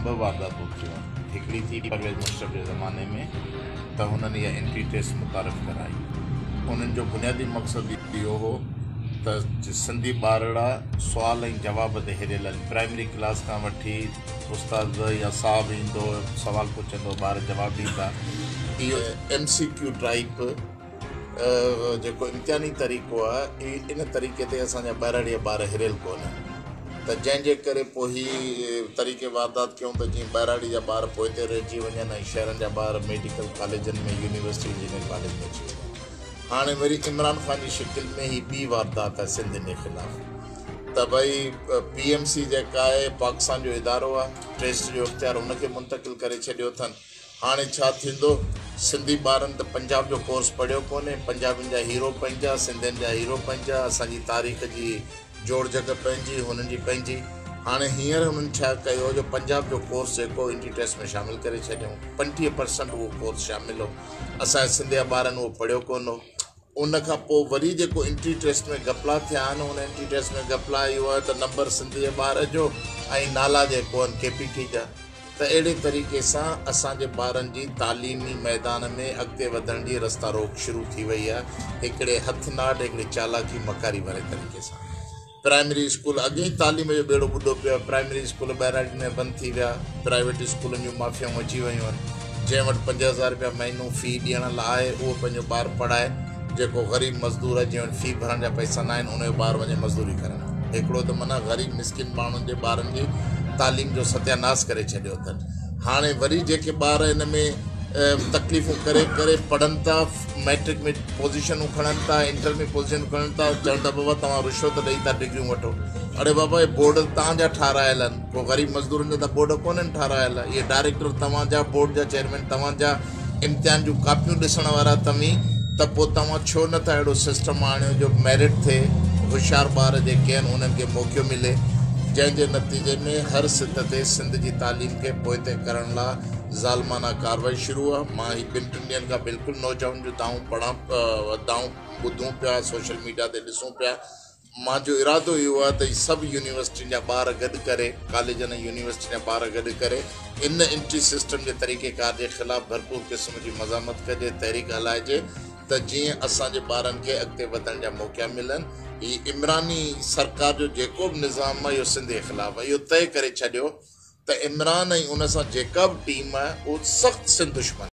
ٻه وارداتون ٿيون آهن. هڪڙي ٿي پرويز مشرف جي زماني ۾ ته هنن اها انٽري ٽيسٽ متعارف ڪرائي. انهن جو بنيادي مقصد اهو هو ته سنڌي ٻارڙا سوال ۽ جواب تي هريل آهن. پرائمري ڪلاس کان وٺي استاد يا صاحب ايندو سوال پڇندو ٻار جواب ڏيندا. اهو ايم سي ڪيو ٽائيپ جيڪو امتحاني طريقو آهي ان طريقي تي اسان جا ٻهراڙي جا ٻار هريل ڪونهن ته جنهن جي ڪري پوء هي طريقي واردات ڪيون ته جيئن ٻهراڙي جا ٻار پوئتي رهجي وڃن ۽ شهرن جا ٻار ميڊيڪل ڪاليجن ۾ يونيورسٽي انجنيئرنگ ڪاليج ۾ اچي وڃن. هاڻي وري عمران خان جي شڪل ۾ هي ٻي واردات آهي سنڌين جي خلاف ته ڀئي پي ايم سي جيڪا آهي پاڪستان جو ادارو آهي ٽيسٽ جو اختيار ان کي منتقل ڪري ڇڏيو اٿن. هاڻي ڇا ٿيندو؟ سنڌي ٻارن ته پنجاب جو ڪورس پڙهيو ڪونهي، پنجابين جا هيرو پنهنجا، سنڌين جا هيرو پنهنجا، اسان جي تاريخ جي جوڙجڪ پنهنجي، هنن جي پنهنجي. هاڻي هينئر هنن ڇا ڪيو جو پنجاب جو ڪورس جيڪو انٽري ٽيسٽ ۾ شامل ڪري ڇڏيائون. 35 پرسنٽ اهو ڪورس شامل هو. اسان جي سنڌ جا ٻارن اهو پڙهيو ڪونه هو. ان کان پوء وري جيڪو انٽري ٽيسٽ ۾ گهپلا ٿيا آهن، ان انٽري ٽيسٽ ۾ گهپلا اهو آهي ته نمبر سنڌ جي ٻار جو ۽ نالا جيڪو آهن ڪي پي ٽي جا. ته اهڙي طريقي سان اسان جي ٻارن جي تعليمي ميدان ۾ اڳتي وڌڻ جي رستا روڪ شروع ٿي وئي آهي هڪڙي هٿ not هڪڙي چالاڪي مڪاري واري طريقي سان. پرائمري اسڪول اڳي ئي تعليم جو ٻيڙو ٻڏو پيو آهي پرائمري اسڪول ٻهراڙين ۾ بند ٿي ويا پرائيويٽ اسڪولن جون مافيائون اچي ويون آهن جنهن وٽ 5000 رپيا مهينو في ڏيڻ لاء آهي اهو پنهنجو ٻار پڙهائي جيڪو غريب مزدور آهي جنهن وٽ في ڀرڻ جا پئسا ناهن ان جو ٻار وڃي مزدوري ڪرڻ. هڪڙو ته معنيٰ غريب مسڪين ماڻهن جي ٻارن جي تعليم جو ستياناس ڪري ڇڏيو اٿن. هاڻي وري جيڪي ٻار ان ۾ تڪليفون ڪري ڪري پڙهن ٿا، مئٽرڪ ۾ پوزيشنون کڻن ٿا، انٽر ۾ پوزيشنون کڻن ٿا، چون ٿا بابا توهان رشوت ڏئي ٿا ڊگريون وٺو. اڙي بابا اهي بورڊ توهان جا ٺارايل آهن، ڪو غريب مزدورن جا ته بورڊ ڪونهن ٺارايل. اهي ڊائريڪٽر توهان جا، بورڊ جا چيئرمين توهان جا، امتحان جون ڪاپيون ڏسڻ وارا توهين ته پوء توهان ڇو نه ٿا اهڙو سسٽم آڻيو جو ميرٽ ٿئي، هوشيار ٻار جيڪي آهن انهن کي موقعو ملي، جنهن جي نتيجي ۾ هر سطح تي سنڌ جي تعليم کي پوئتي ڪرڻ لا ظالمانه ڪارروائي شروع آهي. مان هي ٻن ٽن ڏينهن کان بلڪل نوجوانن جون دانهون پڙهان دانهون ٻڌون پيا، سوشل ميڊيا تي ڏسون پيا. مانجو ارادو اهو آهي ته هي سڀ يونيورسٽين جا ٻار گڏ ڪري، ڪاليجن ۽ يونيورسٽين جا ٻار گڏ ڪري ان انٽري سسٽم جي طريقيڪار جي خلاف ڀرپور قسم جي مزاحمت ڪجي، تحريڪ هلائجي ته جيئن اسان جي ٻارن کي اڳتي وڌڻ جا موقعا ملن. هي عمراني سرڪار جو جيڪو به نظام آهي اهو سنڌ جي خلاف آهي. اهو طئي ڪري ڇڏيو ته عمران ۽ ان سان جيڪا به ٽيم آهي اهو سخت سنڌ دشمن.